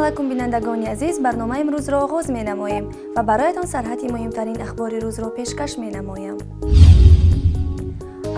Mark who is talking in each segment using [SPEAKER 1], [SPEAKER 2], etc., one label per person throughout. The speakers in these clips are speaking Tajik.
[SPEAKER 1] Алайкум, бинандагони азиз. Барномаи имрӯзро оғоз менамоем ва бароятон сарҳати муҳимтарин ахбори рӯзро пешкаш менамоям.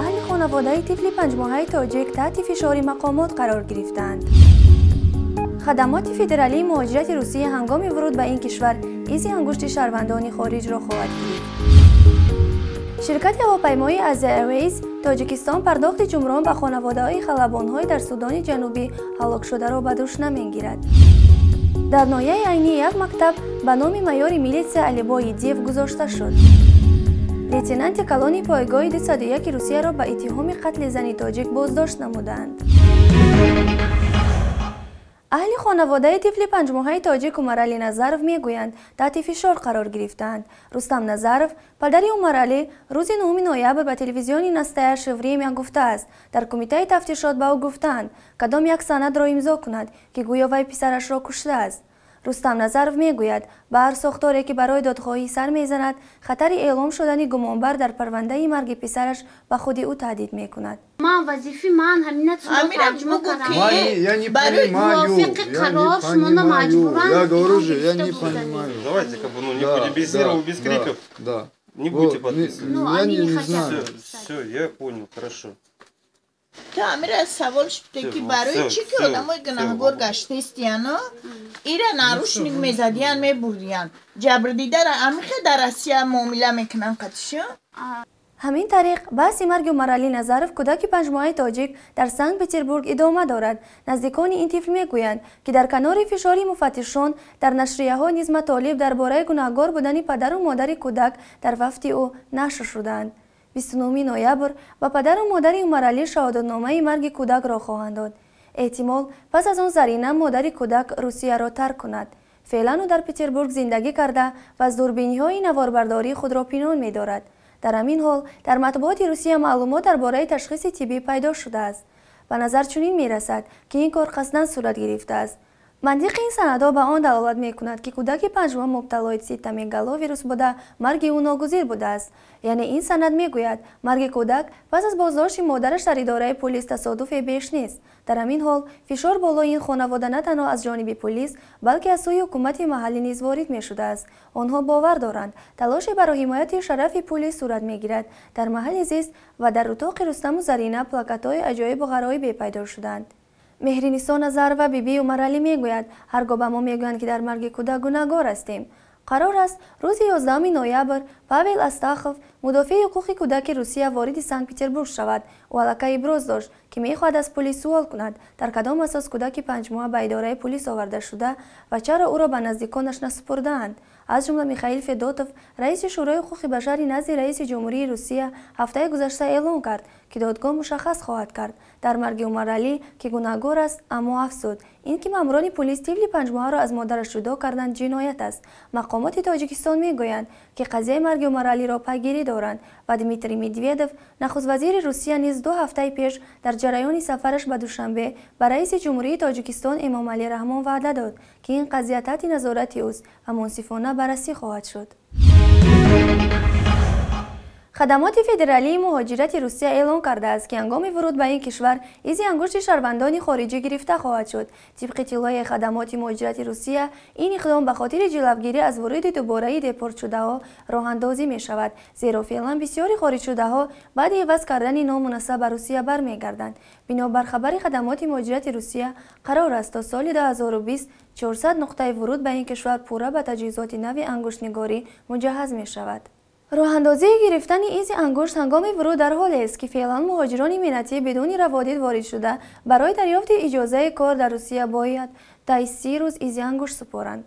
[SPEAKER 1] Аҳли хонаводаи тифли панҷмоҳаи тоҷик таҳти фишори мақомот қарор гирифтаанд. Хадамоти федералии муҳоҷирати Русия ҳангоми вуруд ба ин кишвар изи ангушти шаҳрвандони хориҷро хоҳад гирифт. Ширкати ҳавопаймоии Asia Airways Тоҷикистон пардохти ҷумрон ба хонаводаҳои халабонҳои дар Судони Ҷанубӣ ҳалокшударо ба дӯш намегирад. Дар ноҳияи Айнӣ як мактаб ба номи майори милитсия Алибой Идиев гузошта шуд. Лейтенанти калони пойгоҳи 201 Русияро ба иттиҳоми қатли зани тоҷик боздошт намуданд. Аҳли хонаводаи тифли панҷмоҳаи тоҷик Умаралӣ Назаров мегӯянд, таҳти фишор қарор гирифтаанд. Рустам Назаров, падари Умаралӣ, рӯзи 9 ноябр ба телевизиони «Настоящее время» гуфтааст, дар кумитаи тафтишот ба ӯ гуфтаанд, кадом як санадро имзо кунад, ки гӯё вай писарашро куштааст. Рустам Назаров мегӯяд, ба ҳар сохторе, ки барои додхоҳӣ сар мезанад, хатари эълом шудани гумонбар дар парвандаи марги писараш ба худи ӯ таҳдид мекунад.
[SPEAKER 2] Ман вазифаи ман ҳамина тарҷума кардам.
[SPEAKER 3] Барои
[SPEAKER 2] мувофиқи қарор шумоно маҷбуран.
[SPEAKER 3] Я говорю же, я не понимаю.
[SPEAKER 4] Давайте, как бы, ну, не будем без нервов, без криков.
[SPEAKER 3] Да.
[SPEAKER 4] Не будете подписывать.
[SPEAKER 2] Ну, они не хотят.
[SPEAKER 4] Все, я понял, хорошо.
[SPEAKER 5] Ту амира савол шуд, ки барои чӣ ки одамои гунаҳгор гаштаистияно, ира наручник мезадиян, мебурдиян ҷабрдидара, амихе дар Россия муомила мекунанд қатиша.
[SPEAKER 1] Ҳамин тариқ, баҳси марги Умаралӣ Назаров, кӯдаки панҷмоҳаи тоҷик, дар Санкт Петербург идома дорад. Наздикони ин тифл мегӯянд, ки дар канори фишори муфаттишон дар нашрияҳо низ матолиб дар бораи гунаҳгор будани падару модари кӯдак дар вафти ӯ нашр шудаанд. 29 ноябр ба падару модари Умаралӣ шаҳодатномаи марги кӯдакро хоҳанд дод. Эҳтимол, пас аз он Зарина, модари кӯдак, Русияро тарк кунад. Феълан ӯ дар Петербург зиндагӣ карда ва аз дурбиниҳои наворбардорӣ худро пинҳон медорад. Дар ҳамин ҳол, дар матбуоти Русия маълумот дар бораи ташхиси тиббӣ пайдо шудааст. Ба назар чунин мерасад, ки ин кор қасдан сурат гирифтааст. Мантиқи ин санадҳо ба он далолат мекунад, ки кӯдаки панҷмоҳ мубталои цитомегаловирус буда, марги ӯ ногузир будааст. Яъне ин санад мегӯяд, марги кӯдак пас аз боздошти модараш дар идораи полис тасодуфе беш нест. Дар ҳамин ҳол, фишор болои ин хонавода на танҳо аз ҷониби полис, балки аз сӯи ҳукумати маҳаллӣ низ ворид мешудааст. Онҳо бовар доранд, талоше барои ҳимояти шарафи пулис сурат мегирад. Дар маҳалли зист ва дар утоқи Рустаму Зарина плакатҳои аҷоибу ғароибе пайдо шуданд. Меҳринисо Назарова, бибии Умаралӣ, мегӯяд, ҳаргоҳ ба мо мегӯянд, ки дар марги кӯдак гунаҳгор ҳастем. Қарор аст, рӯзи 11 ноябр Павел Астахов, мудофеи ҳуқуқи кӯдаки Русия, вориди Санкт Петербург шавад. Ӯ аллакай иброз дошт, ки мехоҳад аз пулис суол кунад, дар кадом асос кӯдаки панҷмоҳа ба идораи пулис оварда шуда ва чаро ӯро ба наздиконаш насупурдаанд. Аз ҷумла Михаил Федотов, раиси Шӯрои ҳуқуқи башари назди раиси Ҷумҳурии Русия, ҳафтаи гузашта эълон кард, ки додгоҳ мушаххас хоҳад кард, дар марги Умаралӣ ки гунаҳгор аст, аммо афзуд, ин ки маъмурони пулис тифли панҷмоҳаро аз модараш ҷудо карданд, ҷиноят аст. Мақомоти Тоҷикистон мегӯянд, ки қазияи марги Умаралиро пайгирӣ доранд ва Дмитрий Медведев, нахуствазири Русия, низ 2 ҳафтаи пеш дар ҷараёни сафараш ба Душанбе ба раиси Ҷумҳурии Тоҷикистон Эмомалӣ Раҳмон ваъда дод, ки ин қазия таҳти назорати ӯст ва мунсифона баррасӣ хоҳад шуд. Хадамоти федералии муҳоҷирати Русия эълон кардааст, ки ҳангоми вуруд ба ин кишвар изи ангушти шаҳрвандони хориҷӣ гирифта хоҳад шуд. Тибқи иттилои хадамоти муҳоҷирати Русия, ин иқдом ба хотири ҷилавгирӣ аз вуруди дубораи депортшудаҳо роҳандозӣ мешавад, зеро феълан бисёри хориҷшудаҳо баъди иваз кардани ному насаб ба Русия бармегарданд. Бинобар хабари хадамоти муҳоҷирати Русия, қарор аст, то соли 2020 400 нуқтаи вуруд ба ин кишвар пурра ба таҷҳизоти нави ангуштнигорӣ муҷаҳҳаз мешавад. Роҳандозии гирифтани изи ангушт ҳангоми вуруд дар ҳолест, ки феълан муҳоҷирони меҳнатӣ бидуни раводид ворид шуда, барои дарёфти иҷозаи кор дар Русия бояд таи 30 рӯз изи ангушт супоранд.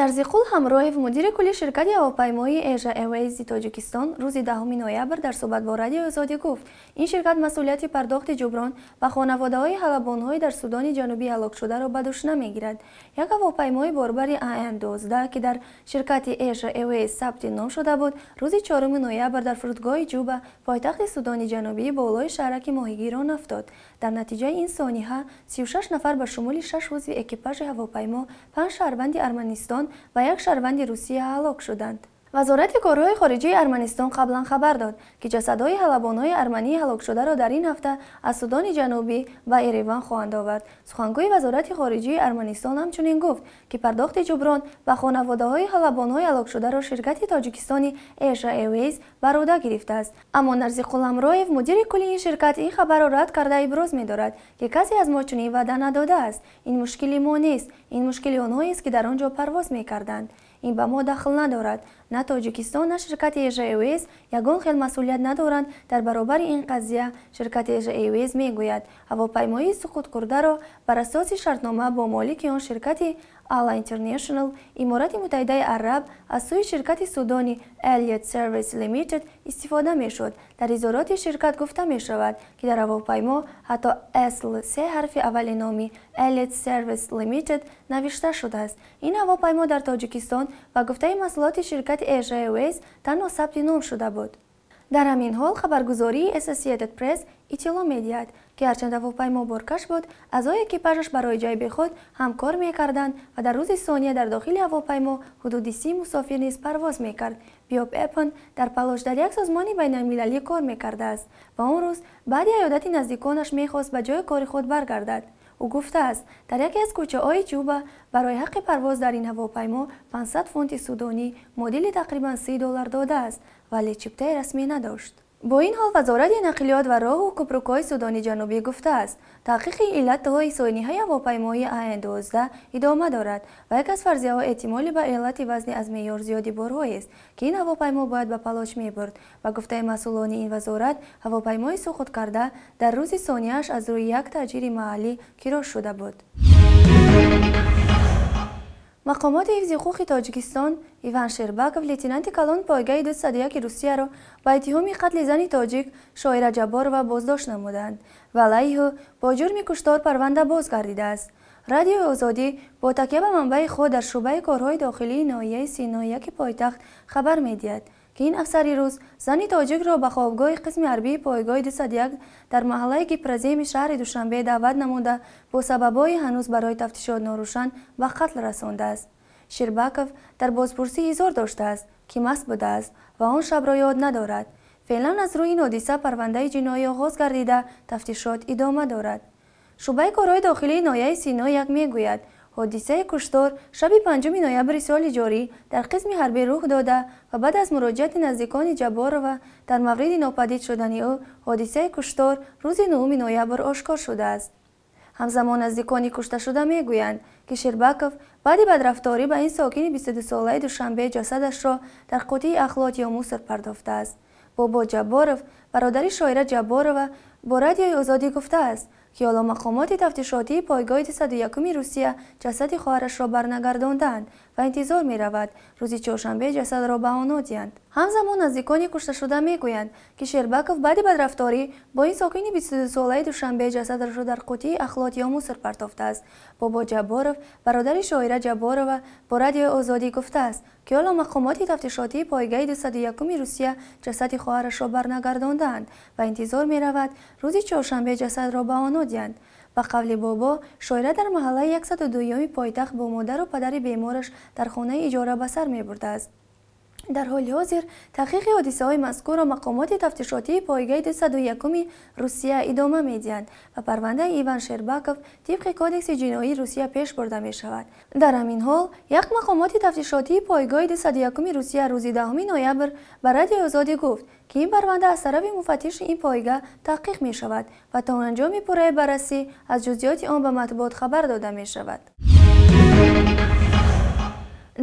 [SPEAKER 1] Нарзиқул Ҳамроев, мудири кулли ширкати ҳавопаймоии Asia Airways Тоҷикистон, рӯзи 10 ноябр дар суҳбат бо Радиои Озодӣ гуфт, ин ширкат масъулияти пардохти ҷуброн ба хонаводаҳои ҳалабонҳои дар Судони Ҷанубӣ ҳалокшударо ба дӯш намегирад. Як ҳавопаймои борбари АН-12, ки дар ширкати Asia Airways сабти ном шуда буд, рӯзи 4 ноябр дар фурудгоҳи Ҷуба, пойтахти Судони Ҷанубӣ, болои шаҳраки моҳигирон афтод. Дар натиҷаи ин сониҳа 36 нафар, ба шумули шаш узви экипажи ҳавопаймо, панҷ шаҳрванди Арманистон ва як шаҳрванди Русия ҳалок шуданд. Вазорати корҳои хориҷии Арманистон қаблан хабар дод, ки ҷасадҳои ҳалабонҳои армании ҳалокшударо дар ин ҳафта аз Судони Ҷанубӣ ба Ереван хоҳанд овард. Сухангӯи Вазорати хориҷии Арманистон ҳамчунин гуфт, ки пардохти ҷуброн ба хонаводаҳои ҳалабонҳои ҳалокшударо ширкати тоҷикистони Asia Airways бар уҳда гирифтааст. Аммо Нарзиқул Амроев, мудири кулли ин ширкат, ин хабарро рад карда иброз медорад, ки касе аз мо чунин ваъда надодааст. Ин мушкили мо нест, ин мушкили онҳоест, ки дар он ҷо парвоз мекарданд. Ин ба мо дахл надорад. На Тоҷикистон, на ширкати Asia Airways ягон хел масъулият надоранд дар баробари ин қазия. Ширкати Asia Airways мегӯяд, ҳавопаймоии суқуткурдаро бар асоси шартнома бо молики он ширкати Ala International Иморати Муттаҳидаи Араб аз сӯи ширкати Судони Elliott Service Limited истифода мешуд. Дар изҳороти ширкат гуфта мешавад, ки дар ҳавопаймо ҳатто асл се ҳарфи аввали номи Elliott Service Limited навишта шудааст. Ин ҳавопаймо дар Тоҷикистон ба гуфтаи масъулоти ширкати Asia Airways танҳо сабти ном шуда буд. Дар ҳамин ҳол хабаргузории Associated Press иттилоъ медиҳад, ки ҳарчанд ҳавопаймо боркаш буд, аъзои экипажаш барои ҷайби худ ҳамкор мекарданд ва дар рӯзи сония дар дохили ҳавопаймо ҳудуди 30 мусофир низ парвоз мекард. Биоб Эпон дар Палош дар як созмони байналмилалӣ кор мекардааст ва он рӯз баъди аёдати наздиконаш мехост ба ҷои кори худ баргардад. Ӯ гуфтааст, дар яке аз кӯчаҳои Ҷуба барои ҳаққи парвоз дар ин ҳавопаймо 500 фунти судонӣ муодили тақрибан 30 доллар додааст, вале чиптаи расмӣ надошт. Бо ин ҳол Вазорати нақлиёт ва роҳу кӯпрукҳои Судони Ҷанубӣ гуфтааст, таҳқиқи иллатҳои сониҳаи ҳавопаймоии АН-12 идома дорад ва як аз фарзияҳо эҳтимоли ба иллати вазни аз меъёр зиёди борҳоест, ки ин ҳавопаймо бояд ба Палоч мебурд. Ба гуфтаи масъулони ин вазорат, ҳавопаймои суқуткарда дар рӯзи сонияаш аз рӯи як таҷири маҳаллӣ киро шуда буд. Мақомоти ҳифзи ҳуқуқи Тоҷикистон Иван Шербаков, лейтенанти калон пойгаи 201 Русияро ба иттиҳоми қатли зани тоҷик Шоира Ҷабборова боздошт намуданд ва алайҳи ӯ бо ҷурми куштор парванда боз гардидааст. Радиои Озодӣ бо такя ба манбаи худ дар шӯъбаи корҳои дохилии ноҳияи Синояки пойтахт хабар медиҳад, ки ин афсари рус зани тоҷикро ба хобгоҳи қисми ҳарбии пойгоҳи 201 дар маҳаллаи Гипроземи шаҳри Душанбе даъват намуда бо сабабҳои ҳанӯз барои тафтишот норӯшан ба қатл расондааст. Шербаков дар бозпурсӣ изҳор доштааст, ки маст будааст ва он шабро ёд надорад. Феълан аз рӯи ин ҳодиса парвандаи ҷиноӣ оғоз гардида тафтишот идома дорад. Шӯъбаи корҳои дохилии ноҳияи Синояк мегӯяд, ҳодисаи куштор шаби 5 ноябри соли ҷорӣ дар қисми ҳарбӣ рух дода ва баъд аз муроҷиати наздикони Ҷабборова дар мавриди нопадид шудани ӯ ҳодисаи куштор рӯзи 9 ноябр ошкор шудааст. Ҳамзамон наздикони кушташуда мегӯянд, ки Шербаков баъди бадрафторӣ ба ин сокини 22-солаи Душанбе ҷасадашро дар қутии ахлот ё мусор партофтааст. Бобо Ҷабборов, бародари Шоира Ҷабборова, бо Радиои Озодӣ гуфтааст, ки ҳоло мақомоти тафтишотии пойгоҳи 201 Русия ҷасади хоҳарашро барнагардондаанд ва интизор меравад рӯзи чоршанбе ҷасадро ба онҳо диҳанд. Ҳамзамон наздикони кушташуда мегӯянд, ки Шербаков баъди бадрафторӣ бо ин сокини 22-солаи Душанбе ҷасадашро дар қутии ахлот ё мусор партофтааст. Бобо Ҷабборов, бародари Шоира Ҷабборова, бо Радиои Озодӣ гуфтааст, ки ҳоло мақомоти тафтишотии пойгоҳи 201 Русия ҷасади хоҳарашро барнагардондаанд ва интизор меравад рӯзи чоршанбе ҷасадро ба онҳо диҳанд. Ба қавли Бобо, Шоира дар маҳаллаи 102-юми пойтахт бо модару падари бемораш дар хонаи иҷора ба сар мебурдааст. Дар ҳоли ҳозир таҳқиқи ҳодисаҳои мазкурро мақомоти тафтишотии пойгаи 201-уми Русия идома медиҳанд ва парвандаи Иван Шербаков тибқи Кодекси ҷиноии Русия пеш бурда мешавад. Дар ҳамин ҳол як мақомоти тафтишотии пойгоҳи 201-уми Русия рӯзи 10 ноябр ба Радиои Озодӣ гуфт, ки ин парванда аз тарафи муфаттиши ин пойгаҳ таҳқиқ мешавад ва то анҷоми пурраи баррасӣ аз ҷузъиёти он ба матбуот хабар дода мешавад.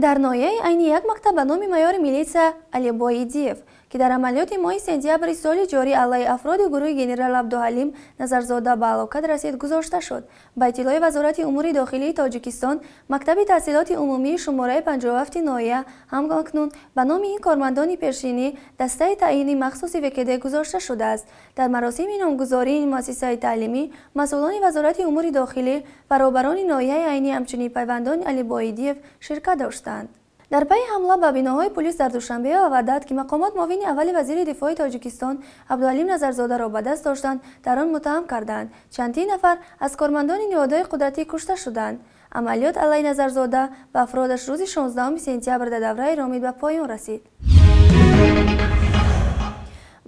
[SPEAKER 1] Дар ноҳияи Айни як мактаб ба номи майори милитсия Алибой Идиев, ки дар амалиёти моҳи сентябри соли ҷорӣ алайҳи афроди гурӯҳи генерал Абдуҳалим Назарзода ба ҳалокат расид, гузошта шуд. Ба иттилои Вазорати умури дохилии Тоҷикистон, мактаби таҳсилоти умумии шумораи 57 ноҳия ҳамкнун ба номи ин кормандони пешинӣ дастаи таъини махсуси ВКД гузошта шудааст. Дар маросими номгузории ин муассисаи таълимӣ масъулони Вазорати умури дохилӣ ва роҳбарони ноҳияи Айнӣ, ҳамчунин пайвандони Алибой Идиев ширкат доштанд. Дар пайи ҳамла ба биноҳои пулис дар Душанбе ва Ваҳдат, ки мақомот муовини аввали вазири дифои Тоҷикистон Абдуҳалим Назарзодаро ба даст доштанд, дар он муттаҳам карданд. Чандин нафар аз кормандони ниҳодҳои қудратӣ кушта шуданд. Амалиёт алайҳи Назарзода ва афродаш рӯзи 16 сентябр дар давраи Ромит ба поён расид.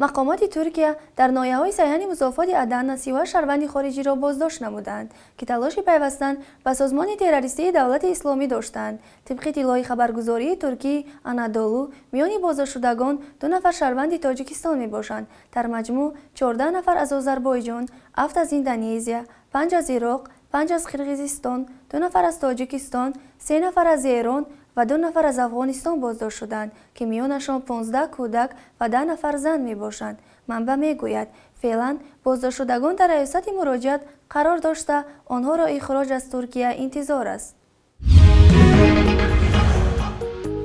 [SPEAKER 1] Мақомоти Туркия дар ноҳияҳои Сайҳани музофоти Адана 38 шаҳрванди хориҷиро боздошт намуданд, ки талоши пайвастан ба созмони террористии Давлати Исломӣ доштанд. Тибқи иттилои хабаргузории туркии Анадолу, миёни боздоштшудагон 2 нафар шаҳрванди Тоҷикистон мебошанд. Дар маҷмӯъ 14 нафар аз Озарбойҷон, 7 аз Индонезия, 5 аз Ироқ, 5 аз Қирғизистон, 2 нафар аз Тоҷикистон, 3 нафар аз Эрон ва 2 нафар аз Афғонистон боздошт шуданд, ки миёнашон 15 кӯдак ва 10 нафар зан мебошанд. Манбаъ мегӯяд, феълан боздоштшудагон дар раёсати муроҷиат қарор дошта, онҳоро ихроҷ аз Туркия интизор аст.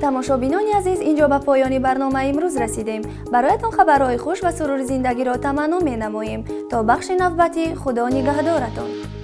[SPEAKER 1] Тамошобинони азиз, инҷо ба поёни барномаи имрӯз расидем. Бароятон хабарҳои хуш ва сурури зиндагиро таманно менамоем. То бахши навбатӣ, Худо нигаҳдоратон.